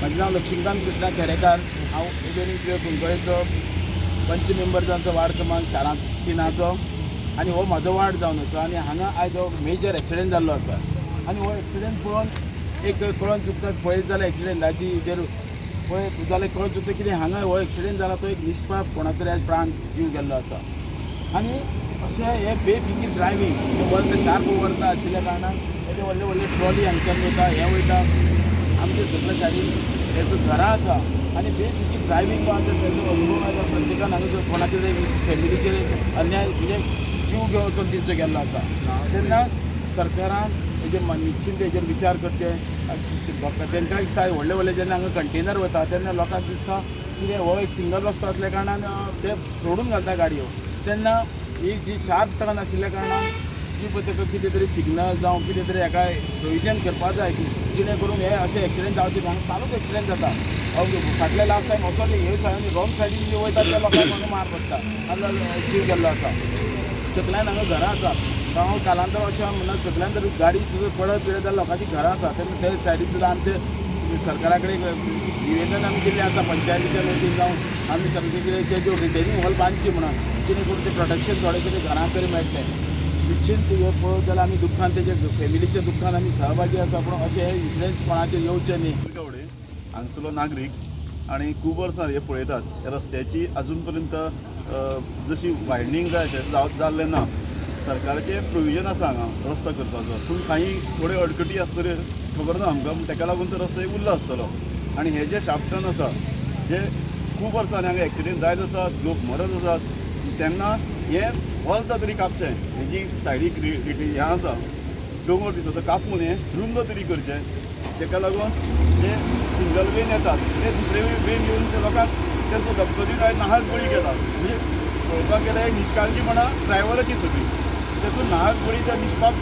म्हजें नांव लक्ष्मीकांत कृष्णा खेडेकार. हांव एजोनी प्रियो कुंकळेचो पंच मेंबर जावन आसा, वार्ड क्रमांक चारां तिनाचो आनी हो म्हजो वार्ड जावन आसा. आनी हांगा आयज हो मेजर एक्सिडंट जाल्लो आसा आनी हो एक्सिडंट पळोवन एक कळोन चुकता. पळयत जाल्यार एक्सिडंटाची हेजेर पळयत जाल्यार कळोन चुकता कितें हांगा हो एक्सिडंट जाला तो एक निष्पाप कोणा तरी आयज प्राण जीव गेल्लो आसा. आनी अशें हे बेफिकीर ड्रायवींग वता, शार्प वरता आशिल्ल्या कारणान हे व्हडले व्हडले ट्रॉली हांगच्यान वयता, हे वयता. आमचे सगळे सायडीन एक घरां आसा आनी बेफिकीर ड्रायवींग आसा तेजो अनुभव आसा प्रत्येकान. हांगा कोणाचे तरी फॅमिलीचेर एक अन्याय म्हणजे जीव घेवन वचून तेंचो गेल्लो आसा. तेन्ना सरकारान हेजेर निश्चिंत हेजेर विचार करचे. तांकां दिसता व्हडले व्हडले जेन्ना हांगा कंटेनर वता तेन्ना लोकांक दिसता कितें हो एक सिंगल रस्तो आसल्या कारणान ते सोडून घालता गाडयो. तेन्ना ही जी शार्प टर्न आशिल्ल्या कारणान जी पळय ताका कितें तरी सिग्नल जावं कितें तरी हेका प्रोविजन करपा जाय की जिणे करून हे अशे एक्सिडंट जावचे न्हू. हांगा चालूच एक्सिडंट जाता. फाटले लास्ट टायम असो हे सायडीन, रॉंग सायडीन जे वयता त्या लोकांक हांगा मार बसता, हांगा जीव गेल्लो आसा. सगल्यान हांगा घरां आसा. हांव कालांतर अशें म्हणल्यार सगल्यान जर गाडी सुद्दां पडत गेले जाल्यार लोकांची घरां आसा. तेन्ना ते सायडीन सुद्दां आमचे सरकारा कडेन निवेदन आमी दिल्लें आसा, पंचायतीच्या वतीन जावं आमी सगळें कितें तेज्यो रिटेनिंग हॉल बांदची म्हणून, जेणे करून तें प्रोटेक्शन थोडें कितें घरांक तरी मेळटलें. निश्चिंत हे पळोवंक जाल्यार आमी दुख्खान, तेजे फॅमिलीच्या दुख्खान आमी सहभागी आसा, पूण अशें हे इन्सिडंट्स कोणाचेर येवचे न्ही. गावडे हांगसरलो नागरीक आनी खूब वर्सां हे पळयतात, ह्या रस्त्याची अजून पर्यंत जशी वायडनींग जाय अशें जाल्लें ना. सरकाराचें प्रोविजन आसा हांगा रस्तो करपाचो, पूण काही थोड्यो अडकटी आसतल्यो, खबर ना आमकां, पूण ताका लागून तो रस्तो उरला आसतलो. आनी हे जे शार्प टर्न आसा, जे खूब वर्सांनी हांगा एक्सिडेंट जायत आसात, लोक मरत आसात. तेन्ना हें वलता तरी कापचें, हेजी सायडीक हें आसा दोंगर दिसता, तो कापून हें रुंद तरी करचें. ताका लागून जे सिंगल वेन येतात ते दुसरे वेन येवन ते लोकांक तेंचो धपको दिवन आयज नाहक बळी गेला. म्हणजे पळोवपाक गेल्यार निश्काळजीपणां ड्रायव्हराची सगळी. तेतून नाहक बळी त्या निष्पाप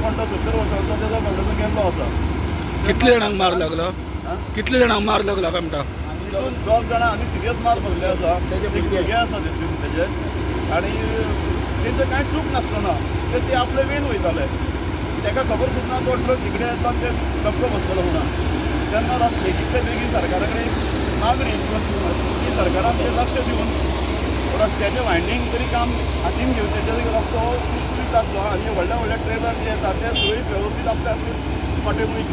कोण तो 70 वर्सांचो तेजो बाबड्याचो गेल्लो आसा. कितले जाणांक मार लागलो? आं? कितले जाणांक मार लागला काय म्हणटा? तितून दोग जाणां आनी सिरियस मार बसले आसा. तेजे एक भुरगे. भुरगे आसा तितून तेजे आनी तेंचे कांय चूक नासतना ते ते आपले वेन वयताले. तेका खबर सुद्दां ना तो ट्रक इकडे येतलो आनी ते धपको बसतलो म्हणून. तेन्ना बेगींतल्या बेगीन सरकारा कडेन मागणी की सरकारान तेजेर लक्ष दिवन रस्त्याचें वायंडींग तरी काम हातीन घेवचें, जे रस्तो हो सुळसुळीत जातलो आनी व्हडले व्हडले ट्रेलर जे येतात ते सुरळीत वेवस्थीत आपल्या आपले वाटेन वयतले.